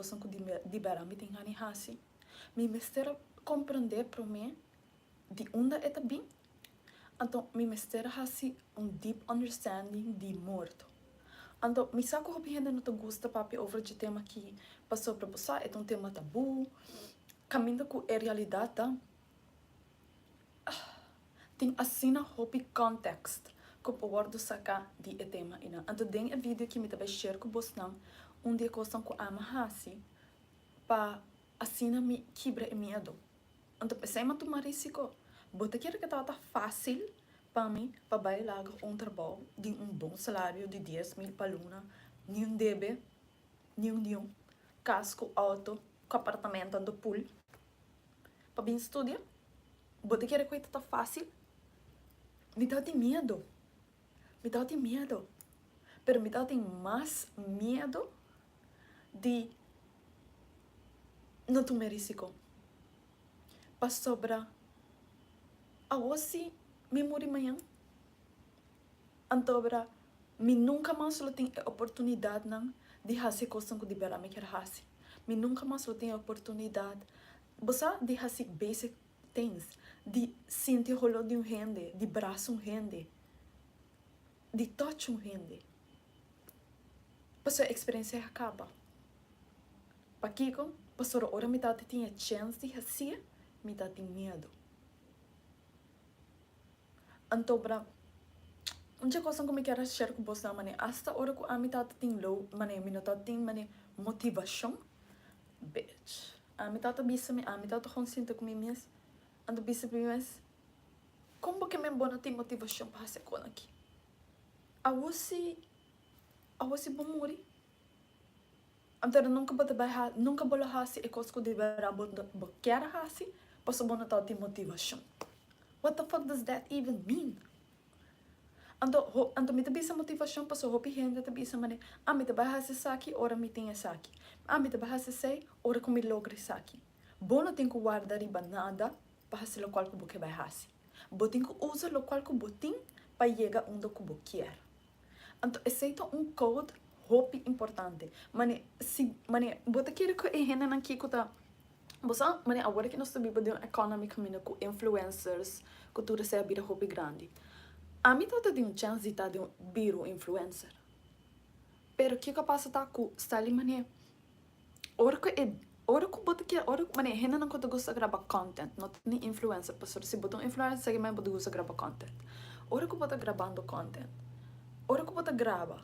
kosnan ku di bèrdat mi tin gana di hasi, mi mester a komprendé promé di unda e ta bin. Anto mi mester a hasi un deep understanding di morto. Anto mi sa ku hopi hende no ta gusta papia over dje tema aki pasobra bo sa e ta un tema tabú, kaminda ku e realidat ta tin asina hopi context ku por wòrdu saká di e tema einan. Anto den e video aki mi ta bai share ku bosnan un di e kosnan ku ami a hasi pa asina mi kibra e miedu. Anto p'esei mi a tuma risiko. Bo ta kere ku tabata fásil pa mi pa bai laga un trabou di un bon salario di 10,000 pa luna, niun debe, niun niun, kas ku outo, ku apartamento anto pool, pa bin studia? Bo ta kere ku e ta fásil? Mi tabatin miedu. Mi tabatin miedu. Pero mi tabatin mas miedu di no tuma e risiko. Pasobra awor si mi muri mañan, antobra mi nunka mas lo tin e oportunidatnan di hasi e kosnan ku di bèrdat mi kier hasi. Mi nunka mas lo tin e oportunidat, bo sa, di hasi basic things, di sinti holó di un hende, di brasa un hende, di touch un hende. Pasobra e eksperensia a kaba. Pakiko? Pasobra ora mi tabata tin e chèns di hasié, mi tabatin miedu. Antobra, un dje kosnan ku mi kier a share ku bosnan manera asta ora ku ami tabata tin low, manera mi no tabatin manera motivashon, bitch, ami tabata bisa mi, ami tabata gewoon sinta ku mi mes, anto bisa mi mes, kon bo ke men bo no tin motivashon pa hasi e kos aki? Awor si, awor si bo muri, anto nunka bo ta bai ha, nunka bo lo hasi e kos ku di bèrdat bo bo kier hasi, pasobra bo no tabatin motivashon. What the fuck does that even mean? Anto ho, anto mi ta bisa motivashon pasobra hopi hende ta bisa manera, ah mi ta bai hasi esaki ora mi tin esaki, ah mi ta bai hasi esei ora ku mi logra esaki. Bo no tin ku warda riba nada pa hasi lokual ku bo ke bai hasi. Bo tin ku usa lokual ku bo tin pa yega unda ku bo kier. Anto esei ta un code hopi importante. Mane si mane bo ta kere ku e hendenan kiko ta bo sa mane awor ki nos ta biba den un economy kaminda ku influencers ku tur esei a bira hopi grandi. Ami tabata tin un chance di ta den bira un influencer. Pero kiko a pasa ta ku stali mane Ora ku e ora ku bo ta kier ora ku manera hendenan ku ta gusta graba content no ta ni influencer pasobra si bo ta un influencer segi bo ta gusta graba content ora ku bo ta grabando content ora ku bo ta graba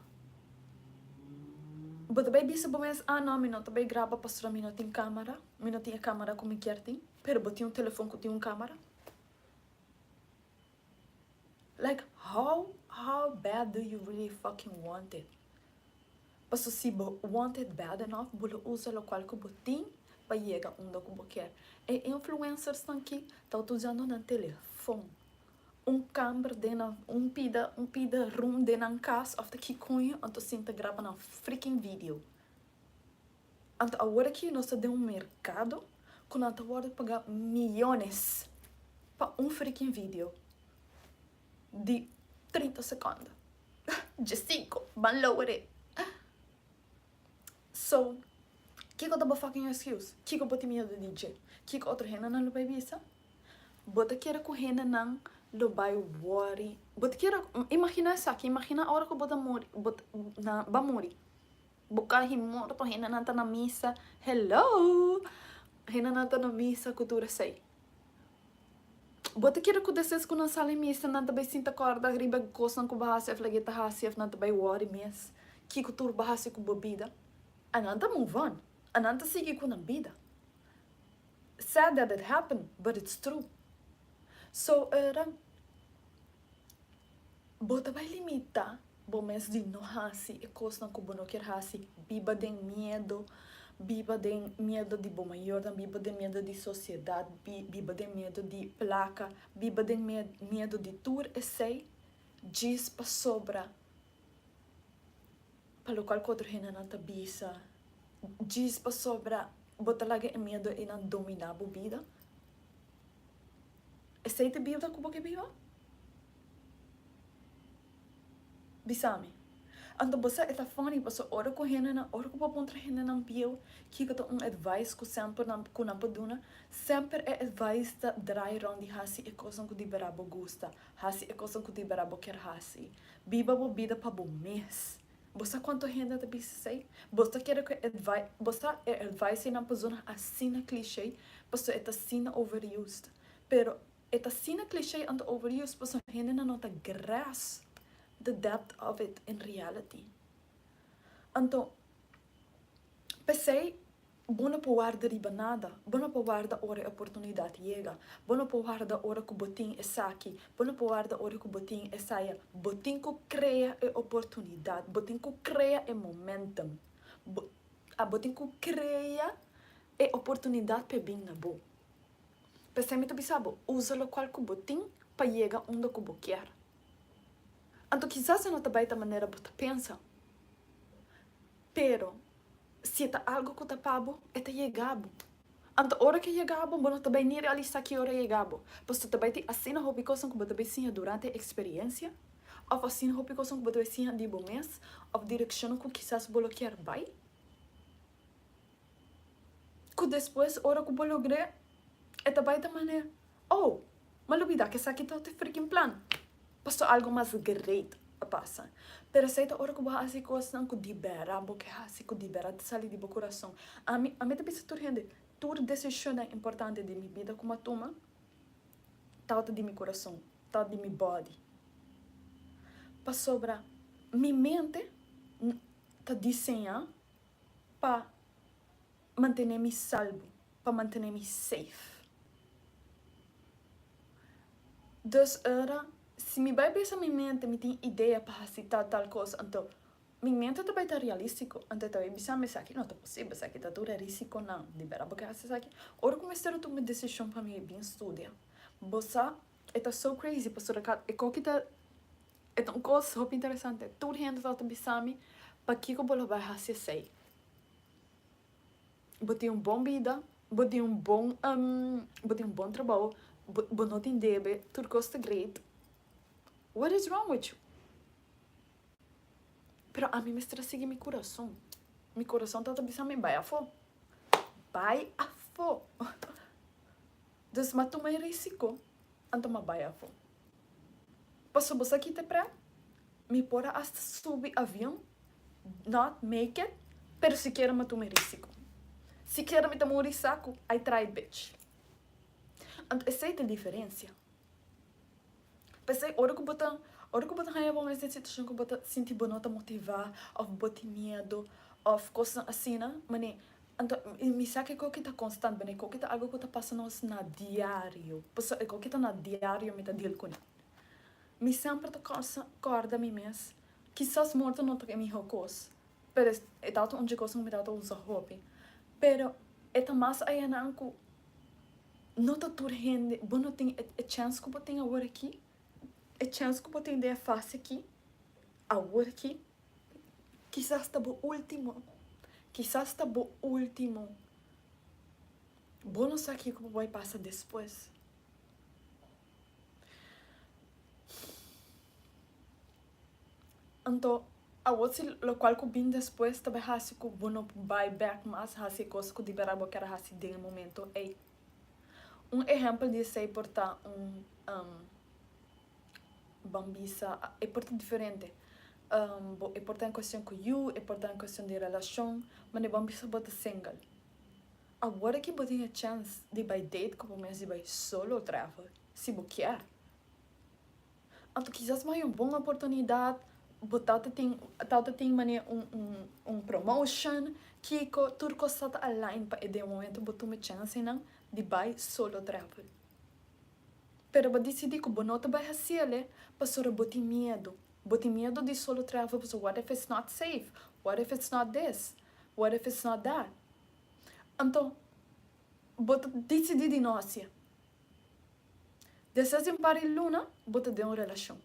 bo ta bai bisa bo mes ah no mi no ta bai graba pasobra mi no tin camara mi no tin e camara ku mi kier tin pero bo tin un telefon ku tin un camara like how how bad do you really fucking want it. Paso si bo want it bad enough bo lo usa locual cu bo tin pa yega unda cu bo kier. E influencersnan ki ta utilizando nan telefon, un camber den nan, un pida, un pida room den nan cas of ta ki coño anto sinta graba nan freaking video. Anto awor aki nos ta den un mercado cu nan ta wordo paga miyones pa un freaking video di 30 seconde. Djesinku, ban lower it. So, kiko ta bo fucking excuse? Kiko bo tin miedu di dje? Kiko otro hendenan lo bai bisa? Bo ta kere ku hendenan lo bai worry? Bo ta kere, imagina esaki, imagina ora ku bo ta muri, bo ta, na, ba muri. Bo kahi morto, hendenan ta na misa, hello! Hendenan ta na misa ku tur esei. Bo ta kere ku despues ku nan sali misa nan ta bai sinta kòrda riba kosnan ku bo hasi òf lag'e ta hasi òf nan ta bai wòri mes kiko tur bo hasi ku bo bida? A nan ta move on. A nan ta sigui ku nan bida. Sad that it happen, but it's true. So era bo ta bai limita bo mes di no hasi e kosnan ku bo no kier hasi, biba den miedu, biba den miedu di bo mayornan, biba den miedu di sosiedat, biba den miedu di plaka, biba den miedu di tur esei djis pasobra pa lokual ku otro hendenan ta bisa, djis pasobra bo ta laga e miedu einan dominá bo bida. Esei ta bida ku bo ke biba? Bisa mi. Anto bo sa e ta funny paso ora ku hendenan, ora ku bo puntra hendenan bieu kiko ta un advice ku semper nan ku nan por duna, semper e advice ta draai rond di hasi e kosnan ku di bera bo gusta, hasi e kosnan ku di bera bo kier hasi. Biba bo bida pa bo mes. Bo sa kuantu hende ta bisa esei? Bo ta kere ku e advice, bo sa e advice ei nan por zona asina cliché pasobra e ta asina overused. Pero e ta asina cliché anto overused pasobra hendenan no ta grasp the depth of it in reality. Anto p'esei Bo no por warda riba nada. Bo no por warda ora e oportunidat yega. Bo no por warda ora ku bo tin esaki. Bo no por warda ora ku bo tin esaya. Bo tin ku krea e oportunidat. Bo tin ku krea e momentum. Bo bo tin ku krea e oportunidat pa e bin na bo. P'esei mi ta bisa bo, usa lokual ku bo tin pa yega unda ku bo kier. Anto kisas e no ta bai ta manera bo ta pensa, pero Si e ta algu ku ta pa bo, e ta yega bo. Anto ora ku e yega bo, bo no ta bai ni realisá ki ora e yega bo. Pasobra ta bai tin asina hopi kosnan ku bo ta bai siña durante e eksperensia, òf asina hopi kosnan ku bo ta bai siña di bo mes, òf direkshonnan ku kisas bo lo kier bai, ku despues ora ku bo logr'é, e ta bai ta manera, Oh, m'a lubidá ku esaki ta otro freaking plan. Pasobra algu mas great a pasa. Pero esei ta ora ku bo hasi kosnan ku di bera bo ke hasi, ku di bera ta sali di bo kurason. Ami, ami ta bisa tur hende, tur desishonnan importante di mi bida ku mi a tuma, tabata di mi kurason, tabata di mi body. Pasobra mi mente ta diseñá pa mantené mi salbu, pa mantené mi safe. Dus ora si mi bai bisa mi mente mi tin idea pa hasi tal tal kos anto mi mente ta bai ta realístiko anto e ta bai bisa mi esaki no ta posibel esaki ta tur e risikonan di bera bo ke hasi esaki. Ora ku mester a tuma e desishon pa mi bin studia bo sa e ta so crazy pasobra ka e koki ta e ta un kos hopi interesante tur hende tabata bisa mi pakiko bo lo bai hasi esei. Bo tin un bon bida, bo tin un bon, bo tin un bon trabou, bo no tin debe, tur kos ta great. What is wrong with you? Pero ami mester a sigui mi kurason. Mi kurason tabata bisa mi bai afó. Bai afó. Dus m'a tuma e risiko, anto m'a bai afó. Pasobra bo sa ki ta prèt? Mi por a hasta subi avion, not make it, pero sikiera mi a tuma e risico. Sikiera mi ta muri saku, I tried bitch. Anto esei ta e diferencia. P'esei ora ku bo ta, ora ku bo ta haña bo mes den situacion ku bo ta sinti bo no ta motiva of bo tin miedo of kosnan asina, mane, anto mi sa ku e koki ta constant, mane e koki ta algo ku ta pasa nos na diario, pasobra e koki ta na diario mi ta deal kuné. Mi semper ta kòrda mi mes, kisas morto no ta e mihó kos, pero e tabata un dje kosnan ku mi tabata usa hopi. Pero e ta mas ayanan ku no ta tur hende, bo no tin e chèns ku bo tin awor aki, e chèns ku bo tin den e fase aki, awor aki, kisas ta bo último, kisas ta bo último. Bo no sa kiko bo bai pasa despues. Anto awor si lokual ku bin despues ta bai hasi ku bo no por bai bek mas hasi e kos ku di bèrdat bo kier a hasi den e momento ei. Un ehèmpel di esei por ta un ban bisa e por ta diferente bo e por ta en kuestion ku yu e por ta en kuestion di relashon manera ban bisa bo ta single. Awor aki bo tin e chèns di bai date ku bo mes di bai solo travel, si bo kier. Anto kisas bo haña un bon oportunidat, bo tata tin tata tin manera un un un promotion, kiko, tur kos ta ta align pa e den momento bo tuma e chènsenan di bai solo travel. Pero bo disidí ku bo no ta bai hasiel pasobra bo tin miedu. Bo tin miedu di solo travel pasobra what if it's not safe, what if it's not this, what if it's not that. Anto, bo ta disidí di no hasié. Despues di un par di luna, bo ta den un relashon.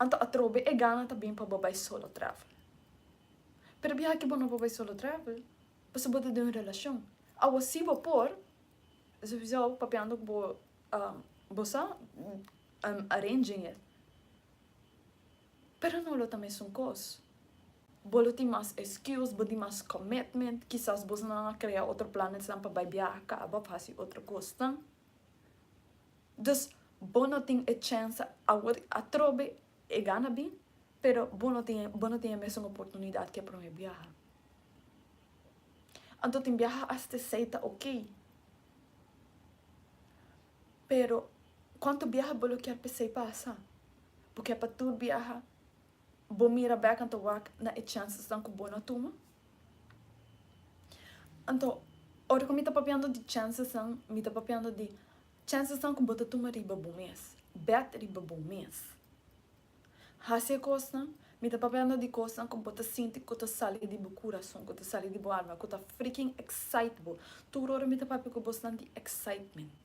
Anto atrobe e gana ta bin pa bo bai solo travel. Pero biaha ki bo no por bai solo travel, pasobra bo ta den un relashon. Awo si bo por, sowieso papiando ku bo, bo sa, arranging it. Pero no lo ta mesun kos. Bo lo tin mas excuse, bo tin mas commitment, kisas bosnan a crea otro planesnan pa bay biaha caba of haci otro cosnan. Dus bo no tin e chance awor atrobe e gana bin, pero bo no tin bo no tin e mesun oportunidad ke prome biaha. Anto tin biaha hasta esey ta ok. Pero cuanto biaha bo lo kier p'esey pasa? Bo kier pa tur biaha Bo mira bek anto wak na e chansesnan ku bo no tuma? Anto, ora ku mi ta papiando di chansesnan, mi ta papiando di chansesnan ku bo ta tuma riba bo mes, bet riba bo mes. Hasi e kosnan, mi ta papiando di kosnan ku bo ta sinti ku ta sali di bo kurason, ku ta sali di bo alma, ku ta freaking excite bo. Tur ora mi ta papia ku bosnan di excitement.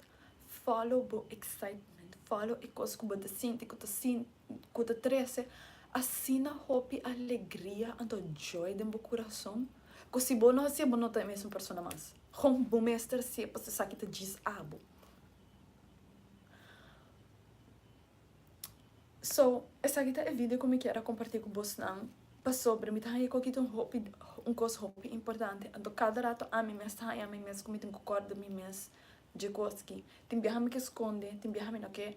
Follow bo excitement, follow e kos ku bo ta sinti ku ta sinti. Ku ta trese asina hopi alegria anto joy den bo kurason ku si bo no hasié bo no ta e mesun persona mas. Kon bo mester hasié pasobra esaki ta djis abo. So, esaki ta e video ku mi kier a kompartí ku bosnan pasobra mi ta haña ku aki ta un hopi un kos hopi importante anto kada rato ami mes ta haña mi mes ku mi tin ku kòrda mi mes dje kos aki. Tin biaha mi ke skonde, tin biaha mi no ke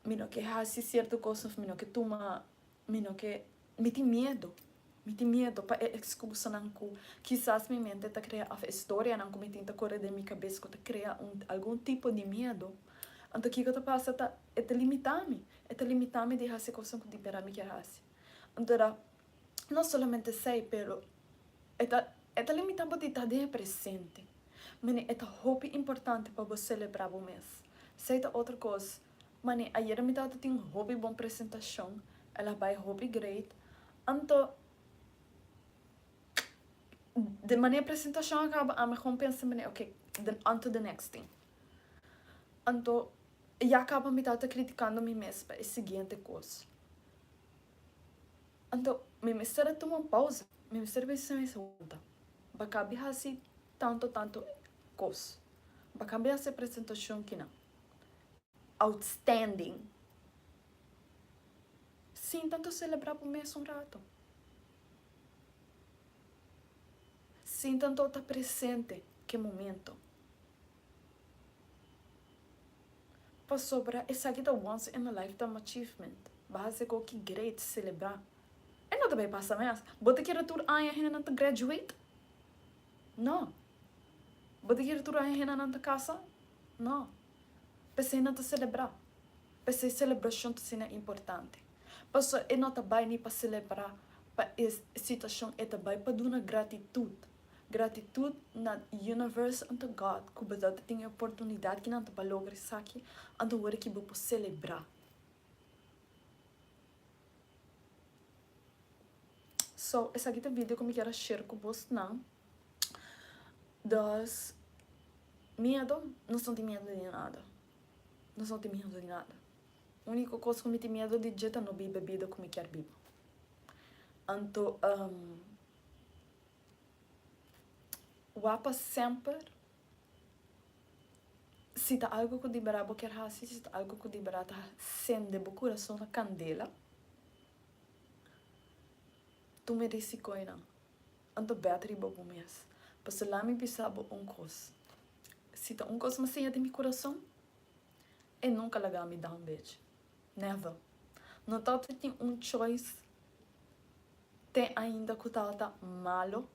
Mi no ke hasi sierto kos of mi no ke tuma, mi no ke, mi tin miedu, mi tin miedu pa e ekskusanan ku kisas mi mente ta krea of e storianan ku mi tin ta kore den mi kabes ku ta krea un algun tipo di miedu. Anto kiko ta pasa ta e ta limitá mi, e ta limitá mi di hasi kosnan ku di bèrdat mi kier hasi. Anto da no solamente esei pero e ta e ta limitá bo di ta den e presente. Mene e ta hopi importante pa bo selebrá bo mes. Esei ta otro kos. Mane ayera mi tabata tin un hopi bon presentashon, el a bai hopi great. Anto de manera e presentashon a kaba ami gewoon pensa mane ok then on to the next thing. Anto ya kaba mi tabata kritikando mi mes pa e siguiente kos. Anto mi mester a tuma un pausa, mi mester a bisa mi mes wanta, bo a kabi hasi tanto tanto kos, bo a kabi hasi e presentashon kinan. Outstanding! Sinta anto celebra bo mes un rato. Sinta anto ta presente ke momento. Pasobra esaki ta once in a lifetime achievement. Bo hasi koki great, celebra. E no ta bay pasa mes. Bo ta kere tur aña hendenan ta graduate? No. Bo ta kere tur aña hendenan ta casa? No. P'esei nan ta selebrá. P'esei selebrashon ta asina importante. Pasobra e no ta bai ni pa selebrá pa e situashon, e ta bai pa duna gratitut. Gratitut na universe anto God ku bo ta tin e oportunidat ki nan ta pa logra esaki, anto wor ki bo por selebrá. So, esaki ta video ku mi kier a share ku bosnan. Dus. Miedo? Nos no tin miedo di nada. Nos no tin miedo di nada. Unico cos cu mi tin miedo di dje ta no biba e bida cu mi kier biba. Anto, wak pa semper si ta algo cu di berdad bo kier haci, si ta algo cu di berdad ta cende bo curason na candela, tuma e risico einan. Anto bèt riba bo mes. Pasobra la mi bisa bo un kos, si ta un kos mi siña den mi kurason, e nunka laga mi down bitch. Never. No tabata tin un choice te ainda ku tabata malo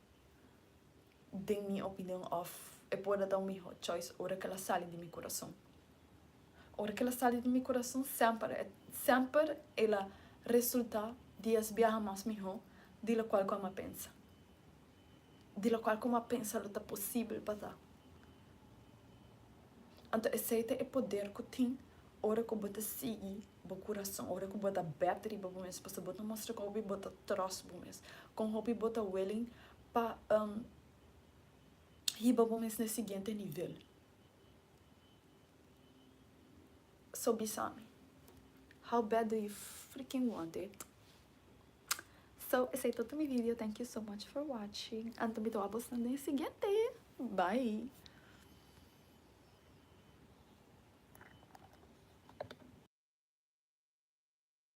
den mi opinion òf e por a ta un miho choice ora ku el a sali di mi kurason. Ora ku el a sali di mi kurason semper semper el a resulta dies biaha mas miho di lokual ku amo a pensa. Di lokual ku amo a pensa lo ta posibel pa ta. Anto esei ta e poder ku tin ora ku bo ta sigui bo kurason, ora ku bo ta bèt riba bo mes, pasobra bo ta mostra kon hopi bo ta tròst bo mes, kon hopi bo ta willing pa hiba bo mes na e siguiente nivel. So bisa mi, how bad do you freaking want it? So esei ta tur mi video, thank you so much for watching, anto mi ta wak boso den e siguiente, bye!